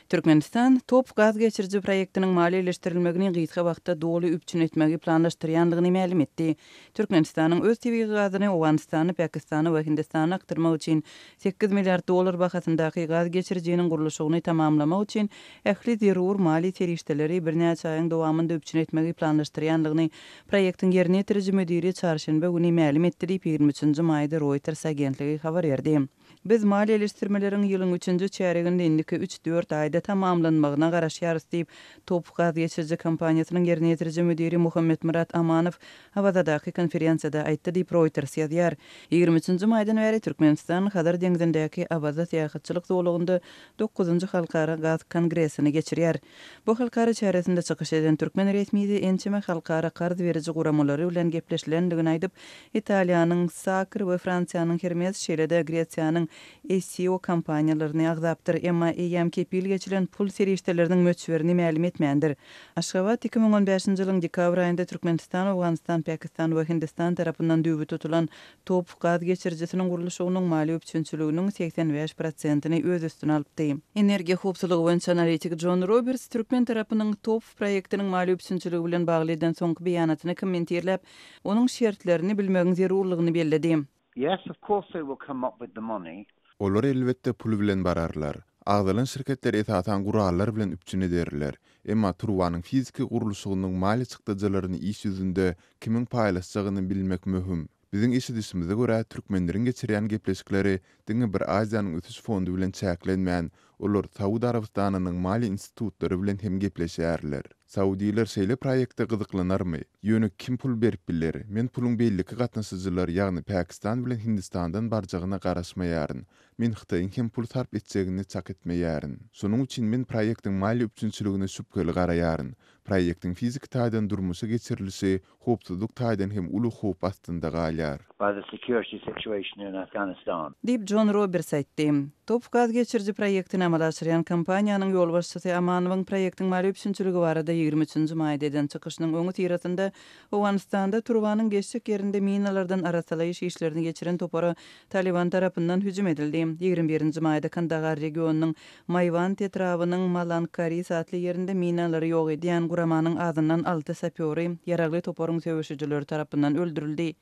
Türkmenistan TOPH gaz geçiriji proýektiniň maliýeleşdirilmegini gysga wagtda doly üpjün etmegi planlaşdyrýandygyny mälim etdi. Türkmenistanyň öz tebigy gazyny Owganystana, Pakistana we Hindistana akdyrmak üçin sekiz milliard dollar bahasyndaky gaz geçirijiniň gurluşygyny tamamlamak üçin ähli zerur maliýe serişdeleri birnäçe aýyň dowamynda üpjün etmegi planlaşdyrýandygyny proýektiň ýerine ýetiriji müdiri çarşenbe güni mälim etdi diýip, 23 maýda Reuters agentligi habar berdi. Biz maliýeleşdirmeleriň ýylyň üçünji çärýeginde indiki üç-dört aýda tamamlanmagyna garaşýarys diýip, TOPH gaz geçiriji kompaniýasynyň ýerine ýetiriji müdiri Muhammetmyrat Amanow Awazadaky konferensiýada aýtdy diýip, Reuters ýazýar. 23 nji maýdan bäri Türkmenistan Hazar deňzindäki Awaza syýahatçylyk zolagynda dokuzynjy halkara gaz kongresini geçirýär. Bu halkara çäresinde çykyş eden türkmen resmisi ençeme halkara karz beriji guramalary bilen gepleşilendigini aýdyp, Italiýanyň Sakr we Fransiýanyň Hermes, şeýle-de Gresiýanyň Essio kompaniýalaryny agzapdyr, emma eýýäm kepil geçilen pul serişdeleriniň möçberini mälim etmändir. Aşgabat 2015-nji ýylyň dekabr aýynda Türkmenistan, Owganystan, Pakistan we Hindistan tarapyndan düwbi tutulan TOPH gaz geçirijisiniň gurluşygynyň maliýe üpjünçiliginiň 85 prosentini öz üstüne alypdy. Energiýa howpsuzlygy boýunça analitik Jon Roberts türkmen tarapynyň TOPH proýektiniň maliýe üpjünçiligi bilen bagly eden soňky beýanatyny kommentirläp, onuň şertlerini bilmegiň zerurlygyny belledi. Yes, of course they will come up with the money. Olar elbetde pul bilen bararlar. Agzalan şirketler esasan gurallar bilen üpjün ederler. Emma turbanyň fiziki gurluşygynyň maliýe çykdajylaryny iş ýüzünde kimiň paýlaşjagyny bilmek möhüm. Biziň eşidişimize görä, türkmenleriň geçirýän gepleşikleri diňe bir Aziýanyň ösüş fondy bilen çäklenmän, olar Saud Arabystanynyň maliýe institutlary bilen hem gepleşýärler. Saudiler şeýle proýekte gyzyklanarmy? Ýöne kim pul berip biler? Men puluň beýleki gatnaşyjylar, ýagny Pakistan bilen Hindistandan barjagyna garaşmaýaryn. Men Hytaýyň hem pul sarp etjegini çak etmeýärin. Şonuň üçin men proýektiň maliýe üpjünçiligine şübheli garaýaryn. Proýektiň fiziki taýdan durmuşa geçirilişi howpsuzlyk taýdan hem uly howp astynda galýar. by the security situation in Afghanistan. Diýip, Jon Roberts aýtdy. TOPH gaz geçiriji proýektini amala aşyrýan kompaniýanyň ýolbaşçysy Amanowyň proýektiň maliýe üpjünçiligi barada 23 nji maýda eden çykyşynyň öňüsyrasynda Owganystanda turbanyň geçjek ýerinde minalardan arassalaýyş işlerini geçiren topara Talyban tarapyndan hüjüm edildi. 21 nji maýda Kandahar regionynyň Maýwand etrabynyň Malang Karis atly ýerinde minalary ýok edýän guramanyň azyndan alty sapýory ýaragly toparyň söweşijileri tarapyndan öldürildi.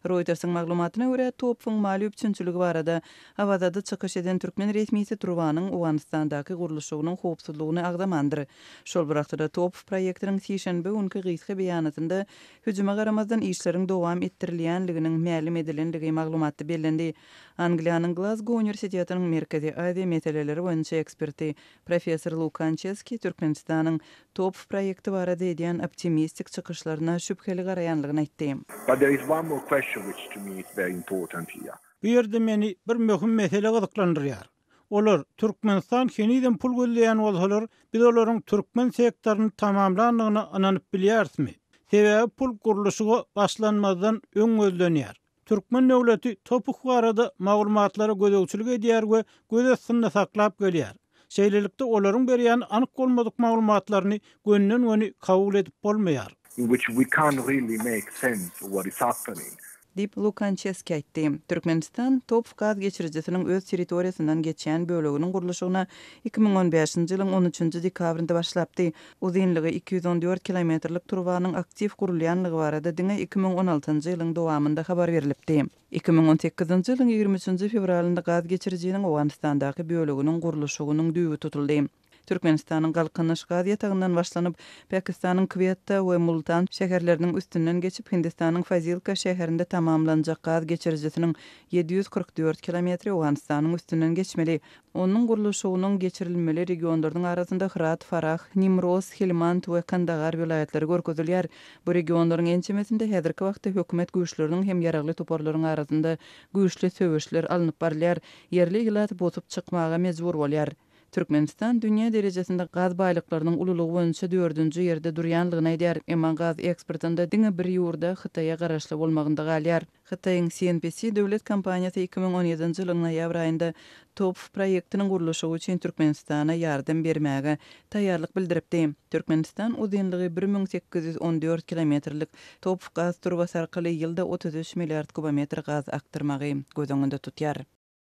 Roýtersiň maglumatyna görä, TOPH-yň maliýe üpjünçiligi barada Awazada çykyş eden türkmen resmisi turbanyň Owganystandaky gurluşygynyň howpsuzlygyny agzamandyr. Şol bir wagtda-da TOPH proýektiniň sişenbe günki gysga beýanatynda hüjüme garamazdan işleriň dowam etdirilýänliginiň mälim edilendigi maglumatda bellendi. Angliýanyň Glazgo uniwersitetiniň Merkezi Aziýa meseleleri boýunça eksperti, professor Luka Ançeski Türkmenistanyň TOPH proýekti barada edýän optimistik çykyşlaryna şübheli garaýanlygyny aýtdy. But there is one more question which to me is very important here. Bu ýerde meni bir möhüm mesele gyzyklandyrýar. Olar, Türkmenistan henizem pul gözleýän bolsalar, biz olaryň türkmen sektoryny tamamlandygyna ynanyp bilýärismi? Sebäbi pul gurluşyga başlanmazdan öň gözlenýär. Türkmen döwleti TOPH barada maglumatlara gözegçilik edýär we göz astynda saklap gelýär. Şeýlelikde, olaryň berýän anyk bolmadyk maglumatlaryny gönden-göni kabul edip bolmaýar. In which we can't really make sense of what is happening. Diýip, Lukançeski aýtdy. Türkmenistan TOPH gaz geçirijisiniň öz territoriýasyndan geçýän böleginiň gurluşygyna 2015-nji ýylyň on üçünji dekabrynda başlapdy. Uzynlygy 214 kilometrlik turbanyň aktiw gurulýanlygy barada diňe 2016-njy ýylyň dowamynda habar berlipdi. 2018-nji ýylyň 23-nji fewralynda gaz geçirijiniň Owganystandaky böleginiň gurluşygynyň düýbi tutuldy. Türkmenistanyň Galkynyş gaz ýatagyndan başlanyp, Pakistanyň Kwetta we Multan şäherleriniň üstünden geçip, Hindistanyň Fazilka şäherinde tamamlanjak gaz geçirijisiniň 744 kilometri Owganystanyň üstünden geçmeli. Onuň gurluşygynyň geçirilmeli regionlarynyň arasynda Hyrat, Farah, Nimroz, Helmand we Kandahar welaýatlary görkezilýär. Bu regionlaryň ençemesinde häzirki wagtda hökümet güýçleriniň hem ýaragly toparlaryň arasynda güýçli söweşler alnyp barylýar, ýerli ilat bosup çykmaga mejbur bolýar. Türkmenistan dünýä derejesinde gaz baýlyklarynyň ululygy boýunça dördünji ýerde durýanlygyny aýdýar, emma gaz eksportynda diňe bir ýurda, Hytaýa garaşly bolmagynda galýar. Hytaýyň CNPC döwlet kompaniýasy 2017-nji ýylyň noýabr aýynda TOPH proýektiniň gurluşygy üçin Türkmenistana ýardam bermäge taýýarlyk bildiripdi. Türkmenistan uzynlygy 1814 kilometrlik TOPH gaz turbasy arkaly ýylda 33 milliard kubometr gaz akdyrmagy göz öňünde tutýar.